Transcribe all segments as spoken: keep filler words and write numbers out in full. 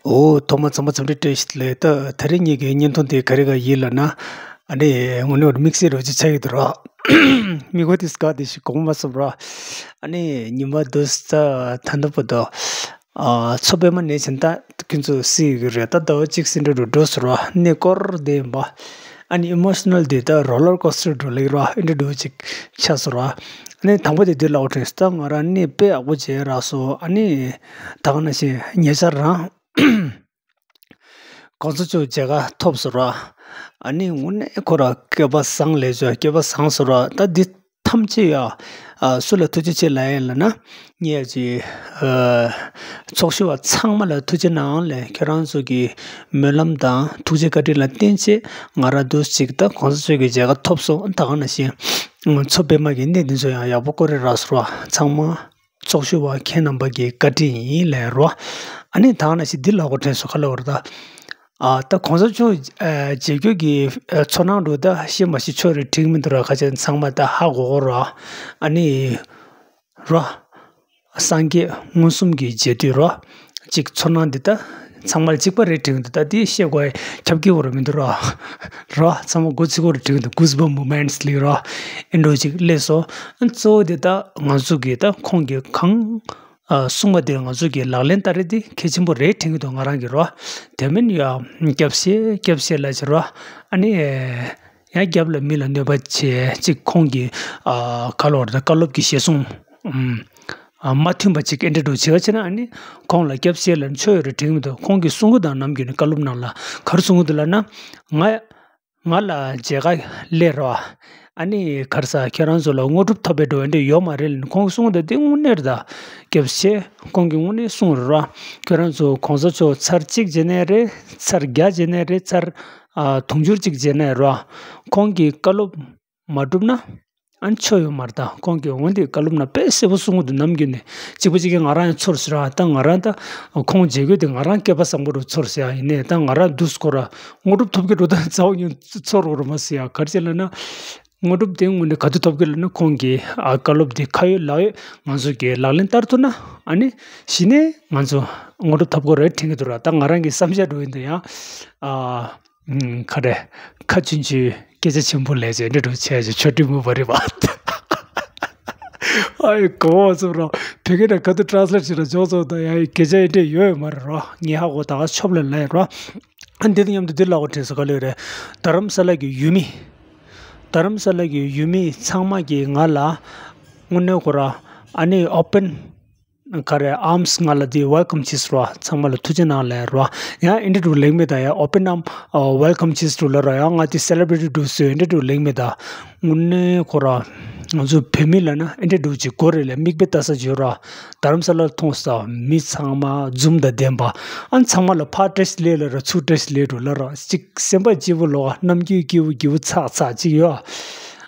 འོ། ཐོག་མ་ཚང་མ་འཚམས་འདྲི་བཀྲ་ཤིས་བདེ་ལེགས། ད་དེ་རིང་ངེད་ཀྱི་བརྙན་ཐུང་དེ་ག་རེ་ག་ཡིན་ལབ་ན། ཨ་ནི་དངོས་གནས་དམིགས་བསལ་རོ་ཅིག་ཆགས་ཀྱི་འདུག་ར། མི་གོ་དེ་སྐབས་དེ་ཞིག་གོ་མ་སོང་ར། ཨ་ནི་ཉི་མ་དུས་ད་ད་ལྟ་བར་དུ། ཨ། མཚོ་པདྨ་ནས་བྱས་ད་ཁྱོད་ཚོ་གཟིགས་ཀྱི་རེད། ད་ཟླ་བ་གཅིག་ཟིན་འགྲོ་འགྲོ་འགྲོ་སོང་ར། གནས་སྐོར་དེ་ཡིན་པ། ཨ་ནི་ཨི་མོ་ཤི་ནལ་དེ་ད་རོ་ལར་ཀོ་སི་ཊར་འགྲོ་ལེགས་ར། ཨེ་འདྲ་འགྲོ་ཅིག་ཆགས་སོང་ར། ཨ་ནི་དང་པོ་དེ་དེ་ལབ་དྲན་སོང་། ད་ང་རང་གནས་དཔེ་ཡག་པོ་བྱས་རག་སོང་། ཨ་ནི་ད་ག་ནང་བཞིན་ཉེ་ཆར་རང་གོང་ས་མཆོག་མཇལ་ཁ་ཐོབ་སོང་ར། ཨ་ནི་དངོས་གནས་ཁོ་ར་སྐལ་པ་བཟང་ལས་བྱུང་། སྐལ་པ་བཟང་སོང་ར། ད་འདི་ཐམས་ཅད་ཡ། ཨ། སུ་ལ་ཐུགས་རྗེ་ཆེ་ལབ་ཡིན་ལབ་ན། ངས་ཅིག་ཨ། ཚོགས་ཞུགས་པ་ཚང་མ་ལ་ཐུགས་རྗེ་གནང་ལབ། ཁྱེད་རང་ཚོ་གི་སྨོན་ལམ་དང་ཐུགས་རྗེ་བཀའ་དྲིན་ལ་བརྟེན་བྱས་ང་རང་འདུག་ཅིག་ད་གོང་ས་མཆོག་གི་མཇལ་ཁ་ཐོབ་སོང་། ད་ག་ནང་བཞིན་མཚོ་པདྨ་གི་གནས་འདི་ཚོ་ཡང་ཡག་པོ་སྐོར་རེ་རག་སོང་ར། ཚང་མ་ཚོགས་ཞུགས་པ་ཁྱེད་རྣམ་པ་གི་བཀའ་དྲིན་ཡིན་ལབ་ར། ཨ་ནི་ད་ག་ནང་བཞིན་འདི་ལབ་དགོས་དྲན་སོང་། ག་ལབ་ར་ད། ཨ། ད་གོང་ས་མཆོག་ཨ། མཇལ་རྒྱུ་གི་ཨ། ཚོར་སྣང་འདྲ་བོ་ད་བཤད་མ་བཤད་ཆོ་རེ་འགྲིག་མི་འདུག་ར། ཁ་ཆེ་ཚང་མ་ད་ཧ་གོ་གོ་ར། ཨ་ནི་ར། སངས་རྒྱས་མངོན་སུམ་གྱི་མཇལ་དུས་ར། གཅིག་ཚོར་སྣང་འདི་ད་ཚང་མ་ལ་གཅིག་པ་རེ་འགྲིག་འདུག་ད་འདི་བཤད་དགོས་ཁྱབ་ཀྱི་བོ་ར་མི་འདུག་ར། ར། ཚང་མ་མགོ་ཚིག་བོ་ར་འགྲིག་འདུག་གུས་བམ་མུ་མེན་ཊི་ལབ་ར། ཨེ་འདྲ་ཅིག་སླེབས་སོང་། ཨ། གཙོ་བོ་འདི་ད་ང་ཚོ་གི་ད་ཁོང་གི་གང་། ཨ། གསུངས་པ་དེ་ང་ཚོ་གི་ལག་ལེན་བསྟར་རེས་དེ་གལ་ཆེན་པོ་རེད་དྲན་གྱི་འདུག་ང་རང་གི་རོ། དེ་མིན་ཡ་རྒྱབ་བཤད་རྒྱབ་བཤད་ལ་བྱེད་རོ། ཨ་ནི་ཡང་རྒྱབ་ལ་མི་ལ་གནོད་པ་བྱེད་ཅིག་ཁོང་གི་ཨ། ག་ལབ་ར་ད་བཀའ་སློབ་ཀྱི་ཞལ་གསུང་ཨ། མ་མཐུན་པ་ཅིག་ཨེ་འདྲ་འདྲ་བྱེད་པ་བྱས་ན། ཨ་ནི་ཁོང་ལ་རྒྱབ་བཤད་ལ་ཆོ་ཡོད་རེད་དྲན་གྱི་འདུག་ཁོང་གིས་གསུང་གི་དང་ནམ་རྒྱུན་ནས་བཀའ་སློབ་ནང་ལ་ག་རེ་གསུང་གི་འདུག་ལབ་ན། ང་ང་ལ་མཇལ་ཁ་སླེབས་རོགས། ཨ་ནི་ག་རེ་ཟ། ཁྱེད་རང་ཚོ་ལ་དངོས་གྲུབ་ཐོབ་པའི་འགྲོ་བ་འདི་ཡོད་མ་རེད་ལབ་ནས་ཁོང་གིས་གསུངས་འདུག་དེ་དངོས་གནས་རེད་ད། རྒྱབ་བཤད་ཁོང་གིས་དངོས་གནས་གསུངས་རེད་རོ། ཁྱེད་རང་ཚོ་གོང་ས་མཆོག་ཚར་གཅིག་མཇལ་ནའི་རེད། ཚར་བརྒྱ་མཇལ་ནའི་རེད། ཚར་ཨ། དུང་ཕྱུར་གཅིག་མཇལ་ནའི་རོ། ཁོང་གི་བཀའ་སློབ་མ་གྲུབ་ན། ཨ་ནི་ཆོ་ཡོད་མ་རེད་ད། ཁོང་གིས་འོན་ཏེ་བཀའ་སློབ་ནང་དཔེ་གསལ་པོ་གསུང་གི་འདུག་ནམ་རྒྱུན་ནས། གཅིག་པ་གཅིག་རྐྱང་ང་རང་ཡང་ཚོར་སོང་ར། ད་ང་རང་ད་ཁོང་མཇལ་དགོས་དེ་ང་རང་སྐལ་པ་བཟང་པོ་རུ་ཚོར་སོང་ཡ། ཡིན་ནའི་ད་ང་རང་འདུག་སྐོར་ར་དངོས་གྲུབ་ཐོབ་ཀྱི་འགྲོ་ད་ཚ་བོ་ཉུང་ཚོར་རོགས་རུ་མ་སོང་ཡ། ག་རེ་བྱས་ལབ་ན། དངོས་གྲུབ་དེ་དངོས་གནས་ག་དུས་ཐོབ་ཀྱི་ལབ་ན། ཁོང་གིས་ཨ། བཀའ་སློབ་དེ་ཁ་ཡོད་ལག་ཡོད་ང་ཚོ་གིས་ལག་ལེན་བསྟར་ཐུབ་ན། ཨ་ནི་གཞི་ནས་ང་ཚོ་དངོས་གྲུབ་ཐོབ་ཀྱི་རེད་དྲན་གྱི་འདུག་ར། ད་ང་རང་གི་བསམ་འཆར་འདྲ་བོ་ཡིན་ད་ཡང་ཨ། ཨུམ། ག་རེ། ཁ་ཆུང་ཆུང་སྐད་ཆ་ཆེན་པོ་ལས་བྱས་འདྲ་འགྲོ་བྱས་ཀྱི་ཆོ་འདྲི་མུ་བ་རེད་པ། ཨ་ཡི་གོ་བ་ཚོ་ར། བོད་སྐད་ནས་ག་དུས་ཊ་རན་སི་ལེཊ་བྱས་ར་འཇོག་ཚོ་ད་ཡ་ཡི་སྐད་ཆ་ཡི་འདྲ་ཡོད་ཡོད་མ་རེད་ར། ངས་ཧ་གོ་ད་ག་ཆོབ་ལ་ལ་ཡིན་ར། ཨ་འདི་དང་མཉམ་དུ་འདི་ལ་གོ་དྲན་སོང་། ག་ལོས་རེད། རྡ་རམ་ས་ལ་གི་ཡུལ་མི། རྡ་རམ་ས་ལ་གི་ཡུལ་མི་ཚང་མ་གིས་ང་ལ་དངོས་གནས་ཁོ་ར་ཨ་ནི་ཨོ་པན། ག་རེ། ཨམ་སི་ང་ལ་དེ་ཝེལ་ཀམ་བྱས་སོང་ར། ཚང་མ་ལ་ཐུགས་རྗེ་གནང་ལབ་ར། ཡང་ཨེ་འདྲ་འདྲ་ལེགས་མེད་ད། ཡང་ཨོ་པན་ཨམ་ཝེལ་ཀམ་བྱས་སོང་ལབ་ར། ཡང་ང་དེ་སེ་ལེ་བྷི་རེ་ཊི་འདྲ་བཟོས་ཨེ་འདྲ་འདྲ་ལེགས་མེད་ད། དངོས་གནས་ཁོ་ར་ང་ཚོ་བོད་མི་ལབ་ན་ཨེ་འདྲ་འདྲ་ཅིག་དགོས་རེད་ལབ་མིག་དཔེ་ལྟ་ས་བྱོས་ར། རྡ་རམ་ས་ལ་མཐོང་ས་མི་ཚང་མ་འཛུམ་དང་ལྡན་པ། ཨ་ཚང་མ་ལ་ཕར་བཀྲ་ཤིས་བདེ་ལེགས་ལབ་ར། ཚུར་བཀྲ་ཤིས་བདེ་ལེགས་འགྲོ་ལབ་ར། གཅིག་སེམས་པ་སྐྱིད་པོ་ལོག་ག་ནམ་རྒྱུན་སྐྱིད་པོ་སྐྱིད་པོ་ཚག་ཚག་ཅིག་ཡོད།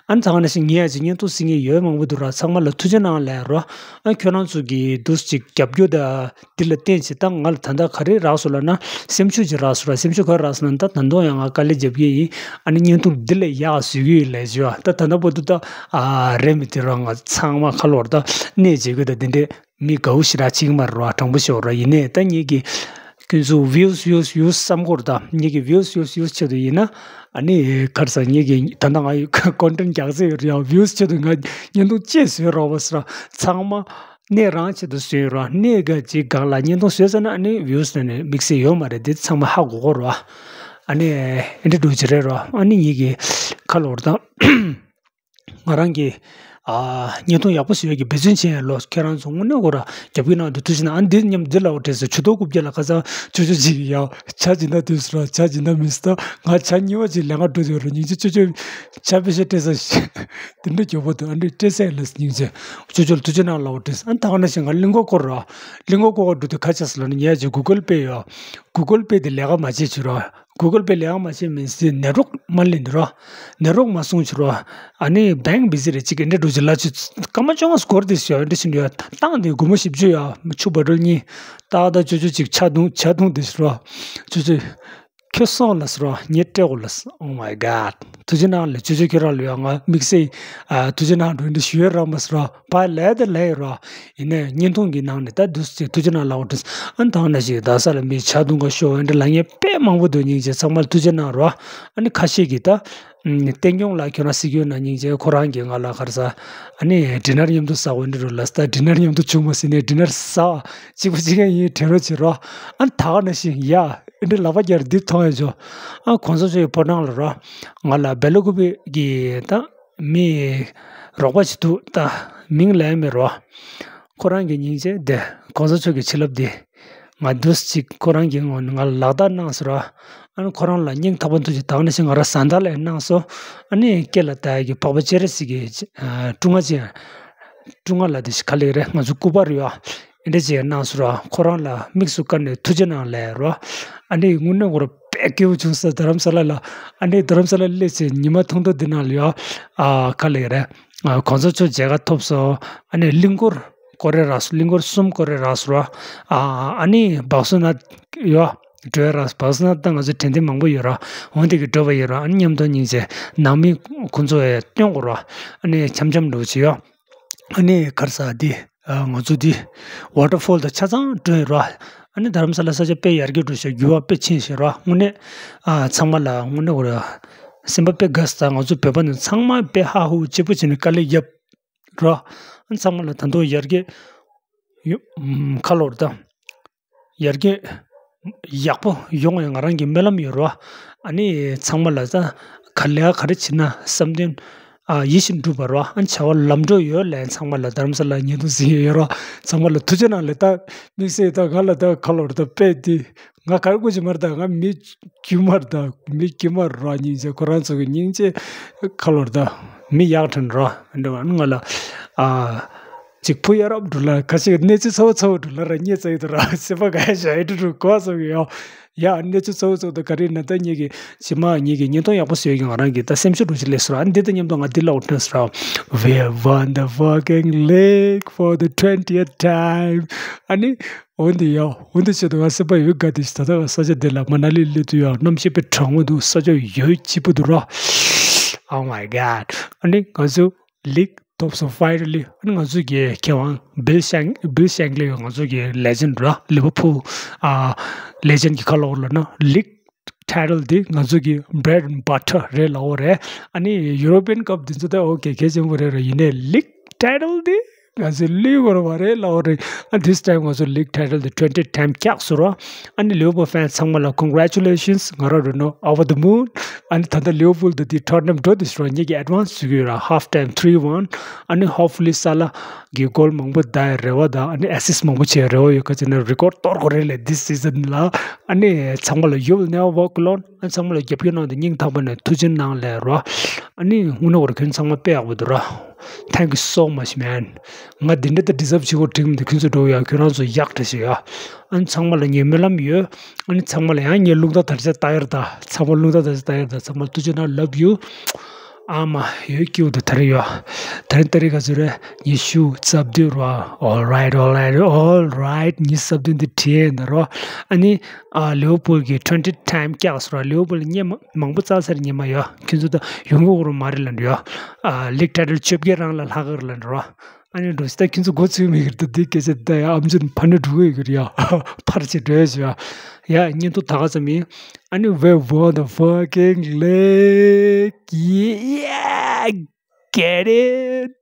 ཨ་ནི་ད་ག་ནང་བཞིན་ངས་ཡ་ཅིག་བརྙན་ཐུང་གཟིགས་མཁན་ཡོད་མང་པོ་འདུག་ར། ཚང་མ་ལ་ཐུགས་རྗེ་གནང་ལབ་ར། ཨ་ཁྱོད་རང་ཚོ་གིས་འདུག་ཅིག་རྒྱབ་སྐྱོར་དང་འདི་ལ་བརྟེན་བྱས་ད་ང་ལ་ད་ལྟ་ག་རེ་རག་སོང་ལབ་ན། སེམས་ཤུགས་ཅིག་རག་སོང་ར། སེམས་ཤུགས་ག་རེ་རག་སོང་ལབ་ན། ད་ད་དུང་ཡང་ང་དཀའ་ལས་རྒྱབ་ཀྱི་ཡིན། ཨ་ནི་བརྙན་ཐུང་འདི་ལས་ཡག་བཟོ་གི་ཡིན་ལབ་བྱས་ད་ད་ལྟ་བར་དུ་ད་ཨ་རེད་མི་དེ་རང་ང་ཚང་མ་ཁ་ལོར་ད་གནས་བྱེད་དགོས་ད་འདི་འདྲས། མི་དགའ་བོ་ཞེ་དྲག་ཅིག་མ་རེད་བ། དྲང་པོ་ཞུ་བ་ར། ཡིན་ནའི་ད་ངེད་ཀྱི་ཁྱོད་ཚོ་ཝིའུ་སི་ཝིའུ་སི་ཝིའུ་སི་བསམ་གྱི་ཡོད་རེད་ད། ངེད་ཀྱི་ཝིའུ་སི་ཝིའུ་སི་ཝིའུ་སི་ཆེད་དུ་ཡིན་ན། ཨ་ནི་ག་རེ་ཟ། ངེད་ཀྱི་ད་ལྟ་ང་ཡི་ཀོན་ཊེན་ཊི་རྒྱག་རྩིས་ཡོད་རེད་ཡ། ཝིའུ་སི་ཆེད་དུ་ང་བརྙན་ཐུང་ཅིག་བཟོས་རོགས་པ་ཟེར་ར། ཚང་མ་གནས་རང་ཆེད་དུ་བཟོས་ཡོད་ར། གནས་ག་ཅིག་སྒང་ལ་བརྙན་ཐུང་བཟོས་ཚར་ན་ཨ་ནི་ཝིའུ་སི་ནས་ནི་དམིགས་བསལ་ཡོད་མ་རེད། འདི་ཚང་མ་ཧ་གོ་གི་ཡོད་རེད་བ། ཨ་ནི་ཨེ་འདྲ་འདྲ་ཅིག་རེད་ར། ཨ་ནི་ངེད་ཀྱི་ཁ་ལོར་ད། ང་རང་གིས་ཨ་བརྙན་ཐུང་ཡག་པོ་བཟོ་ཡག་གི་འབད་བརྩོན་བྱེད་ཡ་ལོ། ཁྱེད་རང་ཚོ་དངོས་གནས་ཁོ་ར་རྒྱབ་སྐྱོར་གནང་དུས་ཐུགས་རྗེ་གནང་། ཨ་འདི་མཉམ་འདི་ལ་འོ་དྲན་སོང་། ཆུ་ཐོག་རྐུབ་བཀྱག་ལ་ཁ་སང་ཅོ་ཅོ་ཅིག་ཡ་ཇ་སྦྱིན་བདག་དུས་སུ་ར་ཇ་སྦྱིན་བདག་མིན་སི་ད་ང་ཇ་གཉིས་པ་ཅིག་ལས་ཀ་འགྲོ་དུས་ར་སྙིང་རྗེ། ཅོ་ཅོ་ཇ་ཕལ་ཆེར་སྤྲད་ས་ཞིག་དེ་འདྲ་མགྱོགས་པོ་འདུག་ཨ་འདྲ་སྤྲད་ས་ཡ་ལ་སྙིང་རྗེ། ཅོ་ཅོ་ལ་ཐུགས་རྗེ་གནང་ལ་འོ་དྲན་སོང་། ཨ་ད་ག་ནང་བཞིན་ང་གླིང་གོ་སྐོར་ར་གླིང་གོ་སྐོར་འགྲོ་དུས་ཁ་ཆགས་སོང་ལབ་ནི་ངས་ཅིག་གུ་གལ་པེ་ཡོད། གུ་གལ་པེ་དེ་ལས་ཀ་མ་བྱེད་ཅིག་ར། གུ་གལ་པེ་ལས་ཀ་མ་བྱེད་མིན་སི་ནེ་ཊི་ཝོག་མ་ལེན་འདི་རོ། ནེ་ཊི་ཝོག་མ་སོང་ཕྱིར་རོ། ཨ་ནི་བེང་བི་ཟི་རེད་ཅིག་འདྲ་འགྲོ་ཅིག་ལ་ཅིག་སྐར་མ་བཅོ་ལྔ་སྐོར་དེ་ཞོ་འདྲ་ཞིག་འདྲ་ཡ་བཏང་དེ་སྒོར་མོ་བཞི་བཅུ་ཡ་མི་ཆུ་བ་ཌལ་གཉིས་ཏག་ཏག་ཅོ་ཅོ་ཅིག་ཇ་འཐུང་ཇ་འཐུང་དེ་ཞིག་རོ། ཅོ་ཅོ་ཁྱོད་སོང་ལ་ཟེར་རོ། ངས་སྤྲད་གོ་ལ་ཟེར། Oh my God། ཐུགས་རྗེ་གནང་ལགས། ཅོ་ཅོ་ཁྱོད་རང་ལ་ཡང་ང་དམིགས་བསལ་ཨ་ཐུགས་རྗེ་གནང་འགྲོ་འདི་ཞུ་ཡ་རག་མ་སོང་ར། ཕར་ལས་དེ་ལས་ཡོད་ར། ཡིན་ནའི་བརྙན་ཐུང་གི་ནང་ནས་ད་འདུག་སེ་ཐུགས་རྗེ་གནང་ལབ་པ་དྲིས། ཨ་ནི་ད་ག་ནང་བཞིན་རྡ་ས་ལ་མི་ཇ་འཐུང་ག་ཤོག་འདི་ལབ་མཁན་དཔེ་མང་པོ་འདུག་སྙིང་རྗེ། ཚང་མ་ལ་ཐུགས་རྗེ་གནང་ར། ཨ་ནི་ཁ་ཤས་ཀྱིས་ད་ཨམ་བསྟན་སྐྱོང་ལགས་ཁྱོད་རང་གཟིགས་ཡོད་ན་སྙིང་རྗེ། ཁོ་རང་གིས་ང་ལ་ག་རེ་ཟ། ཨ་ནི་ཌི་ནར་མཉམ་དུ་ཟ་འོ་འདི་རུ་ལ་ད་ཌི་ནར་མཉམ་དུ་བྱུང་མ་ཟིན་ནས་ཌི་ནར་ཟ་གཅིག་པ་གཅིག་རྐྱང་ཡིན་དྲན་རོགས་བྱེད་ར། ཨ་ནི་ད་ག་ནང་བཞིན་ཡ། འདི་ལག་པ་བརྒྱབ་འདི་མཐོང་ཡ་ཇོ། ཨ་གོང་ས་མཆོག་གི་ཕོ་བྲང་ལ་རོ། ང་ལ་སྦེལ་ཀོབ་གི་ད་མི་རོགས་པ་ཞིག་འདུག་ད་མིང་ལབ་ཡ་མེད་རོ། ཁོ་རང་གི་སྙིང་རྗེ་དེ་གོང་ས་མཆོག་གི་བྱིན་རླབས་དེ་ང་འདུག་སེ་ཅིག་ཁོ་རང་གི་ངོ་ནས་ང་ལ་ལག་རྟགས་གནང་སོང་ར། ཨ་ནི་ཁོ་རང་ལ་སྙིང་ཐག་པ་ནས་ཐུགས་རྗེ། ད་ག་ནང་བཞིན་ང་རང་བཟའ་ཟླ་ལ་གནང་སོང་། ཨ་ནི་སྐེ་ལ་བཏགས་ཡ་གི་འཕགས་པ་སྤྱན་རས་གཟིགས་ཀྱི་ཨ་སྐུ་ལྔ་ཅན། སྐུ་ལྔ་ལ་དེ་ཞིག་ག་ལེར་ང་ཚོ་སྐུ་པར་ཡོད་ཨ། ཨེ་འདྲ་ཅིག་གནང་སོང་ར། ཁོ་རང་ལ་དམིགས་སུ་བཀར་ནས་ཐུགས་རྗེ་གནང་ལབ་ར། ཨ་ནི་དངོས་གནས་ཁོ་རང་དཔེ་སྐྱིད་པོ་བྱུང་སོང་རྡ་རམ་ས་ལ་ལ། ཨ་ནི་རྡ་རམ་ས་ལ་སླེབས་ཚེ་ཉི་མ་ཐུང་ཐུང་འདི་ནང་ལ་ཡ། ཨ་ག་ལེར་ཨ་གོང་ས་མཆོག་མཇལ་ཁ་ཐོབ་སོང་། ཨ་ནི་གླིང་སྐོར་སྐོར་རེ་རག་སོང་། གླིང་སྐོར་གསུམ་སྐོར་རེ་རག་སོང་ར། ཨ་ཨ་ནི་བག་སོ་ན་ཡ། འགྲོ་ཡ་རག་སོང་། བག་སོ་ན་ད་ང་ཚོ་དྲན་རྟེན་མང་པོ་ཡོད་ར། འོ་འདི་གི་འགྲོ་བ་ཡོད་ར། ཨ་ནི་མཉམ་དུ་སྙིང་རྗེ་ནང་མི་ཁོང་ཚོ་ཡ་སྟོན་དགོས་ར། ཨ་ནི་འཆམ་འཆམ་འགྲོ་བྱེད་ཡ། ཨ་ནི་ག་རེ་ཟ་འདི། ཨ་ང་ཚོ་འདི་ཝ་ཊར་ཕོལ་དང་ཆ་ཚང་འགྲོ་ཡི་ར། ཨ་ནི་རྡ་རམ་ས་ལ་ས་ཆ་དཔེ་ཡར་རྒྱས་འགྲོ་ཤག་འགྱུར་བ་དཔེ་ཕྱིན་ཤག་ར། དངོས་གནས་ཨ་ཚང་མ་ལ་དངོས་གནས་འོ་ར། སེམས་པ་དཔེ་དགའ་སོང་། ང་ཚོ་བོད་པ་ནི་ཚང་མ་དཔེ་ཧ་ཧུ་གཅིག་པུ་བྱས་ནས་དཀའ་ལས་བརྒྱབ་ར། ཨ་ནི་ཚང་མ་ལ་ད་དུང་ཡར་རྒྱས་ཡོད་ཁ་ལོ་ར་ད། ཡར་རྒྱས་ཡག་པོ་ཡོང་བའི་ང་རང་གི་སྨོན་ལམ་ཡོད་རོ། ཨ་ནི་ཚང་མ་ལ་ད་ག་ལེ་ག་རེ་བྱེད་ན་བསམ་དོན་ཨ་ཡིད་བཞིན་འགྲུབ་པ་རོ། ཨ་ནི་བྱ་བ་ལམ་འགྲོ་ཡོད་ལ། ཚང་མ་ལ་རྡ་རམ་ས་ལ་ཉེ་དུ་ཟིན་ཡོད་རོ། ཚང་མ་ལ་ཐུགས་རྗེ་གནང་ལེ། ད་དམིགས་བསལ་ད་ང་ལ་ད་ག་ལོར་ད་དཔེ་དེ་ང་ག་རེ་དགོས་ཀྱི་མ་རེད། ད་ང་མི་དཀྱུས་མ་རེད། ད་མི་དཀྱུས་མ་རོ། སྙིང་རྗེ། ཁོ་རང་ཚོ་གི་སྙིང་རྗེ་ག་ལོར་ད་མི་ཡག་ཕྲན་རོ། འདྲ་བ་ང་ལ་ཨ། ཅིག་ཕུ་ཡ་རབ་འགྲོ་ལ་ཁ་ཤས་གནས་ཚུལ་ཚ་བོ་ཚ་བོ་འགྲོ་ལ་ར་རྙེད་ཚ་ཡི་དུ་ར། སེམས་པ་ག་ཡ་ཞག་ཡི་དུ་རུ་གོ་སོང་གི་ཡོ། ཡ་གནས་ཚུལ་ཚ་བོ་ཚ་བོ་དུ་ག་རེ་ན་ད་ངེད་ཀྱི་ཕྱི་མ་ངེད་ཀྱི་བརྙན་ཐུང་ཡག་པོ་བཟོས་ཀྱི་ང་རང་གི་ད་སེམས་ཤུགས་འགྲོ་ཅིག་སླེབས་སོང་ར། ཨ་འདི་དང་མཉམ་དུ་ང་འདི་ལ་འོ་ཐོན་སོང་ར། We won the fucking league for the twentieth time. ཨ་ནི་འོན་ཏེ་ཡ་འོན་ཏེ་ཆེད་དུ་ང་སེམས་པ་ཡོད་དགའ་དེ་ཞིག་ད་ལྟ་ས་ཆ་འདི་ལ་མ་ན་ལི་སླེབས་དུས་ཡ་གནམ་གཤིས་དཔེ་གྲང་མོ་འདུག་ས་ཆ་ཡོད་སྐྱིད་པོ་འདུག་ར། Oh my god. ཨ་ནི་ང་ཚོ་ལིག་ཐོབ་སོང་། ཕའི་ནལ་ལི། ཨ་ནི་ང་ཚོ་གི་མཁས་དབང་བིལ་ཤེང་བིལ་ཤེང་ལི་ཡོད། ང་ཚོ་གི་ལེ་ཇེན་ར། ལི་ཝར་ཕུལ་ཨ་ལེ་ཇེན་གི་ཁ་ལོ་ལ་ན་ལིག་ཊའི་ཊལ་འདི་ང་ཚོ་གི་བྷི་རེཌ་ཨེན་ཌི་བྷ་ཊར་རེད་ལབ་ཡོད་རེད། ཨ་ནི་ཡུ་རོ་པི་ཡན་ཀབ་འདི་ཚོ་ད་ཨོ་ཀེ་གལ་ཆེན་པོ་རེད་ར། ཡིན་ནའི་ལིག་ཊའི་ཊལ་འདི་ང་ཚོ་ལིག་བར་བ་རེད་ལབ་ཡོད་རེད། ཨ་this time ང་ཚོ་ལིག་ཊའི་ཊལ་འདི་twenty time བཀྱགས་སོང་ར། ཨ་ནི་ལི་ཝར་ཕུལ་ཕེན་ཚང་མ་ལ་congratulations. ང་རང་རུ་ནོ་over the moon. ཨ་ནི་ད་ལྟ་ལི་ཝར་ཕུལ་དང་དེ་ཊོ་ཊི་ནམ་འགྲོ་དེ་ཞུ་ར། ངེད་ཀྱི་ཨེཌ་ཝན་སི་བཟོ་གི་ཡོད་ར། ཧབ་ཊའིམ་three one. ཨ་ནི་ཧོབ་ཕུ་ལི་ས་ལ་གི་གོལ་མང་པོ་ད་ཡ་རེ་བ་ད། ཨ་ནི་ཨེ་སིསྚ་མང་པོ་བྱས་རེ་བ་ཡོད། ཁ་ཅིག་ན་རི་ཀོཌ་གཏོར་དགོས་རེད་ལས་this season ལ། ཨ་ནི་ཚང་མ་ལ you will never walk alone. ཨ་ཚང་མ་ལ་རྒྱབ་སྐྱོར་གནང་དེ་སྙིང་ཐག་པ་ནས་ཐུགས་རྗེ་གནང་ལས་རོ། ཨ་ནི་དངོས་གནས་བར་ཁྱོད་ཚང་མ་དཔེ་ཡག་པོ་འདུག་ར། Thank you so much, man. ང་འདི་འདྲ་ད་ཌི་ཛརབ་བྱེད་དགོས་དྲིག་མི་འདུག་ཁྱོད་ཚོ་འགྲོ་ཡ། ཁྱོད་རང་ཚོ་ཡག་དྲག་ཞིག་ཡ། ཨ་ནི་ཚང་མ་ལ་ངའི་སྨོན་ལམ་ཡོད། ཨ་ནི་ཚང་མ་ལ་ཡང་ངའི་རླུང་རྟ་དར་ཆ་ལྟ་ཡར་ད། ཚང་མ་རླུང་རྟ་དར་ཆ་ལྟ་ཡར་ད། ཚང་མ་ལ་ཐུགས་རྗེ་གནང་། Love you. ཨ་མ་ཡོད་སྐྱིད་པོ་འདུག་ད་རེས་ཡོད། ད་རེས་ད་རེས་ག་ཚོད་རེད། ཉི་ཤུ་རྩ་བདུན་རོ། All right, all right, all right. ཉི་ཤུ་རྩ་བདུན་འདི་བྲིས་ཡིན་ད་རོ། ཨ་ནི་ཨ་ལི་ཝར་ཕུལ་གྱི་twenty time བཀྱགས་སོང་ར། ལི་ཝར་ཕུལ་སྔོན་མ་མང་པོ་རྩ་ཚར་ཉི་མ་ཡོད། ཁྱོད་ཚོ་ད་ཡོང་གི་འོ་རུ་མ་རེད་ལབ་འདྲ་ཡོད། ཨ་ལིག་ཊའི་ཊལ་བཅོ་བརྒྱད་རང་ལ་ལྷག་གི་རེད་ལབ་འདྲ་རོ། ཨ་ནི་འགྲོ་སི་ད་ཁྱོད་ཚོ་མགོ་ཚོས་མི་གིར་ད་འདི་སྐད་ཆ་ད་ཡ་ཨམ་ཅོག་ཕར་ནས་འགྲོ་གི་ཡོད་གི་རེད་ཡ། ཕར་ཆེ་འགྲོ་ཡ་ཞུ་ཡ། ཡ་བརྙན་ཐུང་ད་ག་ཙམ་ཡིན། ཨ་ནི་we won the fucking league. Yeah, get it.